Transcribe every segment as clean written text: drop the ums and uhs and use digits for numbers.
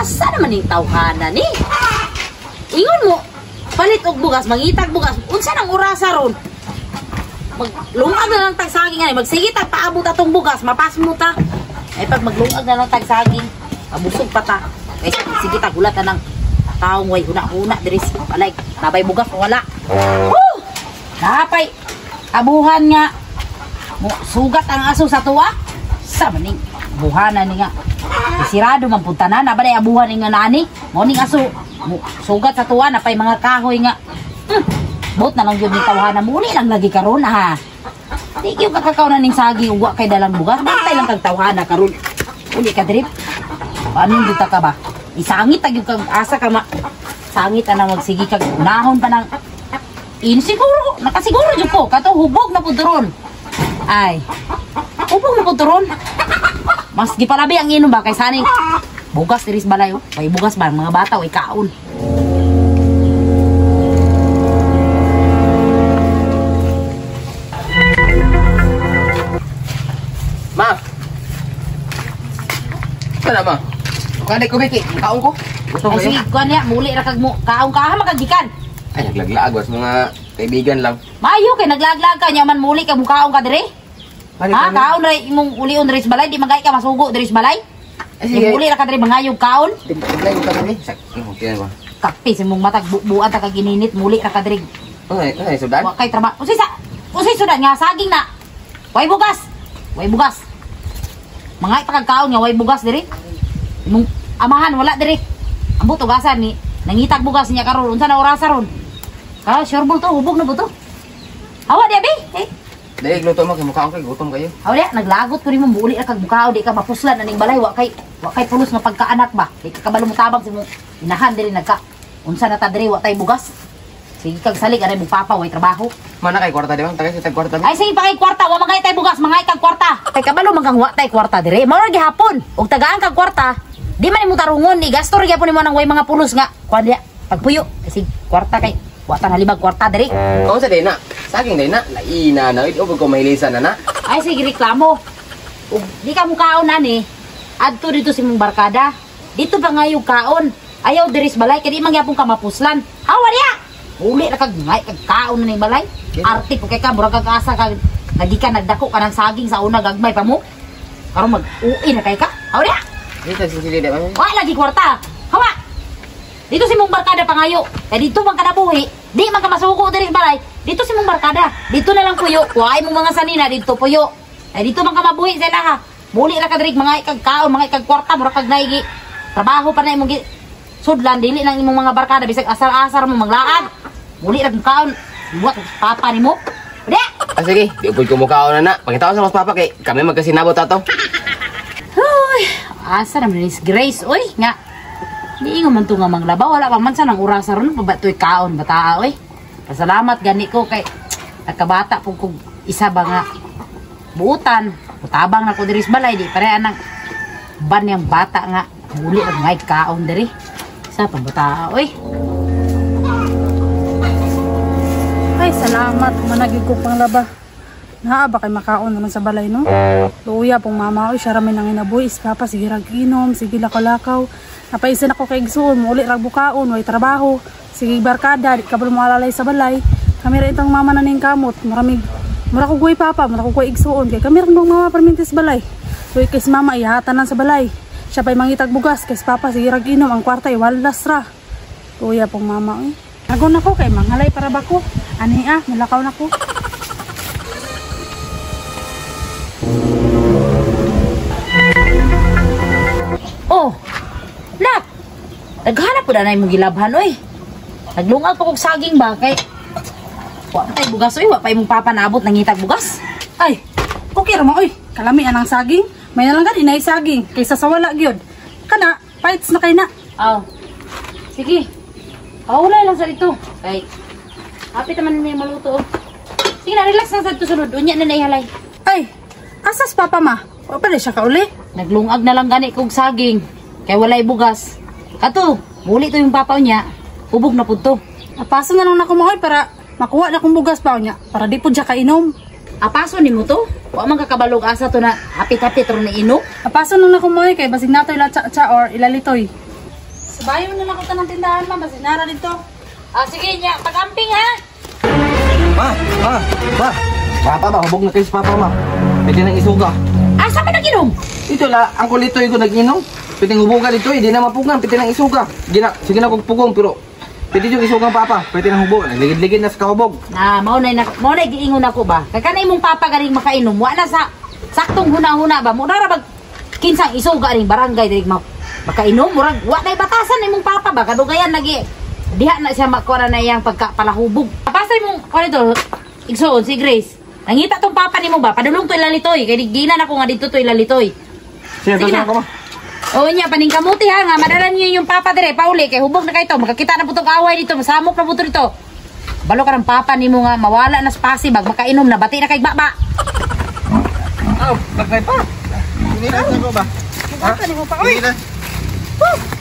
Asa naman ning tawhana ni? Ingon mo, palit og bugas, mangitag bugas. Unsa nang orasa ron? Maglungag na lang tag saging ani, magsige tag paabot atong bugas, mapasmo ta. Ay pag maglungag na lang tag saging, mabusog pa ta. Kaysa sige tag hulat na ng taong way huna-huna diri sa balay. Nabay bugas wala. Woo! Napay abuhan nga. Mo sugat ang aso sa tuwa. Sa maning buhanan ni nga. Sirado man pud tanan na balay abuhan ni nga nani. Mo ning aso mo sugat sa tuwa napay mga kahoy nga. Bot na lang gyud ni tawhana muli lang lagi karon ha. Di gyud kakakaw na ning saging ug wa kay dalang bugas. Bantay lang kag tawhana karon. Uli ka drip. Paano gyud ta ka ba? Isangit ta gyud kag asa ka ma. Sangit ana magsige kag unahon pa nang in siguro, nakasiguro jud ko kato hubog na pud ron. Ay. Hubog na pud ron. Mas gipalabi ang inom ba kay saning bugas diri sa balay oh. May bugas ba mga bata way kaon. Ma. Sana ma. Kanay ko biki, kaon ko. Gusto Ay ko. sige, kuan niya, muli ra kag mo kaon ka ha makagikan. Ay naglaglaag was mga kaibigan lang. Maayo kay naglaglag ka nya man muli ka mukaon ka diri. Ha, kaon ra imong ulion diri sa balay, di magay ka masugo diri sa balay. Ay sige. Muli ra ka diri mangayog kaon. Tiglay ko ka diri. Ano kaya ba? Kape sa imong matag bubuan ta kag ininit muli ra ka diri. Ano sudan? Wa kay trabaho. Unsay sa unsay sudan nga saging na. Way bugas. Way bugas. Mangay pa kag kaon nga way bugas diri. Imong amahan wala diri. Ambot ugasan ni nangitag bugas niya karon unsa na orasa ron? Ka sure ball to hubog na buto. Hawa di abi. Eh. Dili luto mo kay mukaon kay gutom kayo. Hawa di naglagot ko nimo muuli ra kag mukao di ka mapuslan aning balay wa kay pulos nga pagkaanak ba. Di ka kabalo motabang sa imong inahan diri nagka unsa na ta diri wa tay bugas. Sige kag salig anay mong papa way trabaho. Mana kay kwarta di ba? Tagay sa tag kwarta. Ay sige pa kay kwarta, wa mangay tay bugas, mangay kag kwarta. Kay kabalo man kang wa tay kwarta diri. Mao ra gihapon. Og tagaan kag kwarta, di man nimo tarungon ni gasto ra gyapon nimo nang way mga pulos nga kuan diya. Pagpuyo kasi kwarta kay wa ta nalibag kwarta diri. Kaon sa day na. Saging day na. Laina na id ko mahilisan na na. Ay sige reklamo. Ug di ka mukaon ani. Adto dito sa imong barkada. Dito pa ngayog kaon. Ayaw diri sa balay kay di man gyapon ka mapuslan. Hawa diya. Uli ra kag ngay kag kaon na ning balay. Arte po kay ka murag kag asa kag nagikan nagdako ka ng saging sa una gagmay pa mo. Karon mag-uwi na kay ka. Hawa diya. Dito sa sili di ba? Wa lagi kwarta. Hawa. Dito si mong barkada pangayo. Kay dito man ka nabuhi, di man ka masuko diri sa balay. Dito si mong barkada. Dito na lang puyo. Kuhay mong mga sanina dito puyo. Kay dito man ka mabuhi sa ilaha. Muli ra ka diri mga ikag kaon, mga ikag kwarta, mura kag naigi. Trabaho pa na imong sudlan dili nang imong mga barkada bisag asar-asar mo manglaag. Muli ra kag kaon. Buhat papa nimo. Di. Ah sige, di upod ko mukaon na na. Pangitaon sa mas papa kay kami magkasinabot ato. Huy, asa naman ni Grace oy nga. Di ingon man to nga manglaba, wala pa man sa nang orasa ron pa ba to'y kaon bata oy. Pasalamat gani ko kay nagkabata pug kog isa ba nga buutan. Mutabang na ko diri sa balay di pare anang ban yang bata nga muli ra ngay kaon diri. Sa pang bata oy. Ay salamat managig ko panglaba. Naa ba kay makaon naman sa balay no? Luya pong mama oy siya ra may nanginabuhi is papa sige rag inom, sige lakaw-lakaw. Napaisan ako kay igsuon, muli rag bukaon, way trabaho. Sige barkada, di ka mo alalay sa balay. Kami ra itong mama na ning kamot, maramig mura ko guy papa, mura ko guy igsuon kay kami ra nung mama permintis balay. Luy kay mama ihatan lang sa balay. Siya pa'y mangitag bugas kay papa sige rag inom ang kwarta iwalas ra. Luya pong mama oy. Agon ako kay mangalay para bako. Ani ah, mulakaw na ko. Oh. Nak. Naghanap po na na imong gilabhan oy. Naglungag pa kog saging ba kay wa pa tay bugas oy, wa pa imong papa naabot nangitag bugas. Ay, okay ra mo oy. Kalami anang saging. May nalang gani nay saging kaysa sa wala gyud. Kana, fights na kay na. Aw. Sige. Paulay lang sa dito. Kay hapit naman niya maluto. Oh. Sige na, relax lang sa dito sulod. Unya na naihalay. Ay, asas papa ma? Wa pa siya kauli. Naglungag na lang gani kog saging. Kay walay bugas. Kato, muli to yung papa niya. Hubog na pud to. Apaso na lang nako mo para makuha na kong bugas pa niya para di pud siya kainom. Apaso nimo to? Wa man kakabalog asa to na hapit-hapit ron na inom. Apaso na lang nako mo kay basig natoy la cha-cha or ilalitoy. Subayon na lang ko tanang tindahan, ma. Basta nara dito. Ah, sige nya, pag-amping ha. Ma, ma, ma. Papa ba, hubog na kayo sa papa ma. Pwede nang isuga. Asa man naginom? Ito la, ang kulitoy ko nag-inom. Pwede hubugan dito, hindi na mapugan, pwede nang isuga. Gina, sige na kog pugong pero pwede yung isugang papa, pwede nang hubog. Nagligid-ligid na sa kahubog. Na, mao na mao na giingon ako ba. Kay kanay imong papa ganing makainom, wa na sa saktong huna-huna ba. Mo ra bag kinsang isuga ning barangay diri makainom, murag wa nay batasan imong papa ba kadugayan lagi. Diha na siya makuha na iyang pagkapalahubog. Pasa imong kuan dito, igsoon si Grace. Nangita tong papa nimo ba? Padulong to ilalitoy kay ginan ako nga dito to ilalitoy. Sige, Sige na. ako ma. Oo niya, paningkamuti ha nga, madala niyo yung papa dire, pauli, kay hubog na kayo to, makakita na putong away dito, masamok na puto dito. Balo ka ng papa nimo nga, mawala na sa pasibag, makainom na, bati na kay baba. Ah, bagay pa. Inilan ko ba? Bata ni mo pa, oy. Inilan.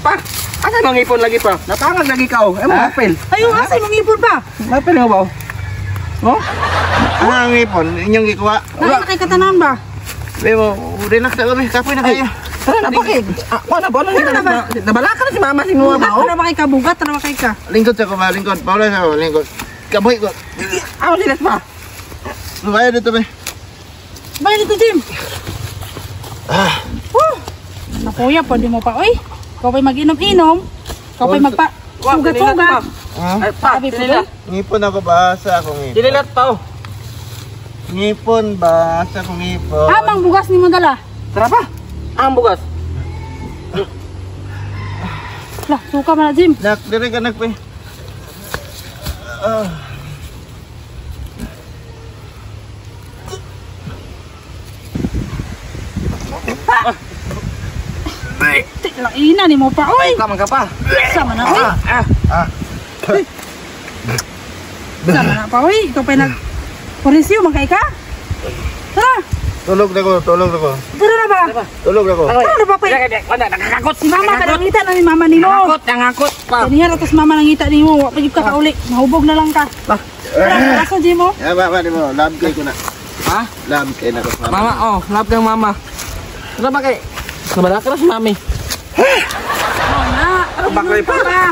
Pa, asa nang ipon lagi pa? Napangag lagi ka oh. Ay mo apel. Ayo, asa imong ipon pa? Apel mo ba? Oh? Ano ang ipon? Inyong gikuha? Wala kay katanan ba? Be mo, relax na kami. Kapoy na kayo. Tara na bakit? Ah, wala ba? Wala na ba? Nabalaka na si mama si Noah ba? Bugat na ba kay ka? Bugat na ba kay ka? Lingkod sa ko ba? Lingkod. Paula sa ko. Lingkod. Kapoy ko. Ah, sila pa. Lumayo dito be. Bay dito, Jim. Ah. Oh. Nakuya, pwede mo pa, oy. Ikaw pa'y mag-inom-inom. Ikaw pa'y magpa... Sugat-sugat. Ha? Ay, pa, Sabi po dililat. Ngipon ako ba? Sa akong ngipon. Dililat pa oh. Ngipon ba? Sa akong ngipon. Ah, mang bugas ni mo dala. Tara pa. Ang bugas. Lah, suka man na, Jim. Nak, dire ka nak be. Ah. Tik lang ina ni mo pa, oy. Kaman ka pa. Sama na, oy. Ah, Ah. Sama na pa, oy. Ikaw pa'y nag... Polisyo, man kay ka? Tara. Tulog na ko, tulog na ko. Tara na ba? Tulog na ko. Tara na ba, pa'y? Wala, nakakakot. Si mama, ka nangita na ni mama ni mo. Nangakot, nangakot pa. Kaniya ratos mama nangita ni mo. Wa pa gyud ka kauli. Mahubog na lang ka. Tara, asa, Jim, oh. Ya, ba, ba, di mo. Love kay ko na. Ha? Love kay na ko. Mama. Mama, oh, love kang mama. Tara ba kay? Nabalaka na si mami. Na, Ano ba kayo pa? pa?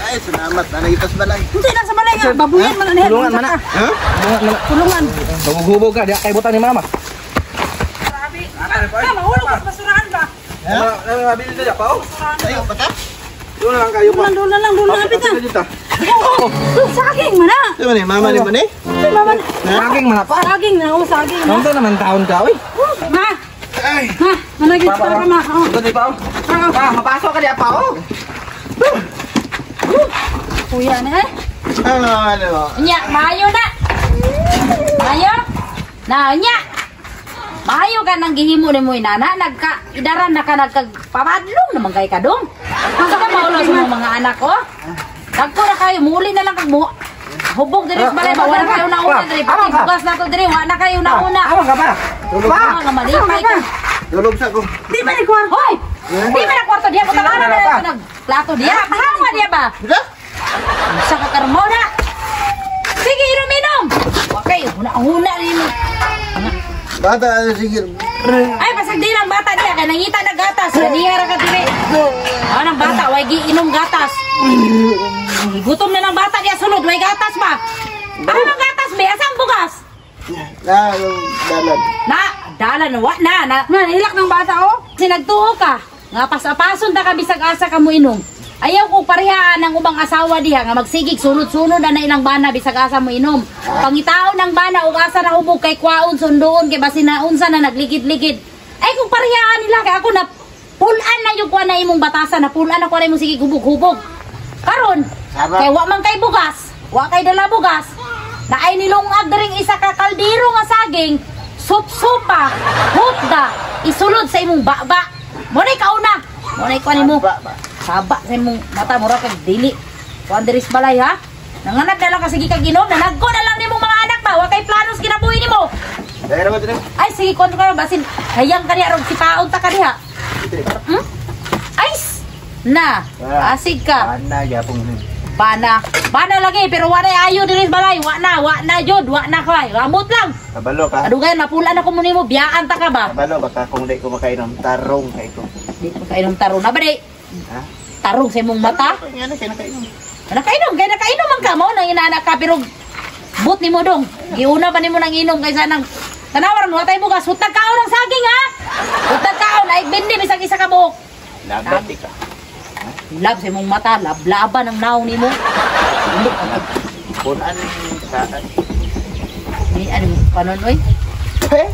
Ay, salamat. Nanagitas balay. Unsa nang sa balay nga? Babuyan man na Tulungan man na. Ha? Tulungan man na. Tulungan. Magughubog ka, di kay butan ni mama. Grabe. Ah, mahulog ka sa basurahan ba? Ha? Mabili dito pa oh. Ayo, bata. Doon na lang kayo pa. Doon lang, doon lang, doon lang, lapit na. Dito. Oo, saging man na. Di ba ni? Mama ni mo ni? Ay, mama na. Saging man na pa. Saging na, oh, saging na. Nandun naman taon ka, oy. Ma, Ay. ma, managit ka ma. Oh. Doon di pa oh. Pa, mapasok ka di pa oh. Kuya na eh. Ano, ano? Nya, maayo na. Maayo? Na, nya. Maayo ka nang gihimo ni mo inana, nagka idaran na ka nagkapapadlong naman kay kadong. Masa ka maulo sa mga anak ko? Dagko na kayo, muli na lang kag mo. Hubog diri sa balay ba, wala kayo nauna diri. Pati bugas na to diri, wala kayo nauna. Awa ka pa. Tulog. Pa, nga malipay ka. Tulog sa ko. Di ba ni kwarto? Hoy! Di ba na kwarto diya? Butang ana na ito nagplato diya. Pahawa diya ba? Bila? Sa kakarmona. Sige, inom-inom. Okay, huna-huna rin mo. Bata, sige. Ay, pasag di lang bata diya. Kaya nangita na gatas. Ganiya ra ka diri. Ano ang bata? Way giinom gatas. Gutom na ng bata diya sulod. Way gatas ba? Ano ang gatas be? Asang bugas? Na, dalan. Na, dalan wa na. Na, Na, nahilak ng bata oh. Sinagtuo ka. Nga pasapason ta ka bisag asa ka mo inom. Ayaw ko parehaan ang ubang asawa diha nga magsigig sunod-sunod na na ilang bana bisag asa mo inom. Pangitaon ng bana ug asa na hubog kay kwaon sunduon kay basin na unsa na nagligid-ligid. Ay kung parehaan nila kay ako na pulan na yung kuha na imong batasan na pulan na kuha na imong sige hubog-hubog. Karon kay wa man kay bugas, wa kay dala bugas. Na ay nilungag diring isa ka kaldero nga saging, sup-supa, hutda, isulod sa imong baba. Mo nay kauna. Mo nay kuha nimo. Saba sa imong mata mura kag dili. Kuan diri sa balay ha. Nanganad na lang ka sige kag inom, nanagko na lang nimong mga anak ba, wa kay planos kinabuhi nimo. Dahil ba dito? Ay sige kuan ka basin hayang ka diha rog sipaon ta ka diha. Ay! Na, asig ka. Ana, gyapon. Bana. Bana lagi pero wa na ayo diri sa balay, wa na jud, wa na kay. Ramot lang. Kabalo ka. Adugayan mapula na ko mo nimo, biyaan ta ka ba? Kabalo baka kung di ko makainom tarong kay ko. Di ko kainom tarong na ba di? Ha? Tarong sa imong mata. Nga na kay nakainom. Nakainom, kay nakainom man ka mo nang inanak ka pero but nimo dong. Giuna pa nimo nang inom kaysa nang tanawa ron watay bugas, hutag kaon ng saging ha. Hutag kaon ay bindi bisag isa ka buhok. Labat ka. Lab sa imong mata, lablaban ang naong nimo. Punan sa Ni ano kanon oy? Eh?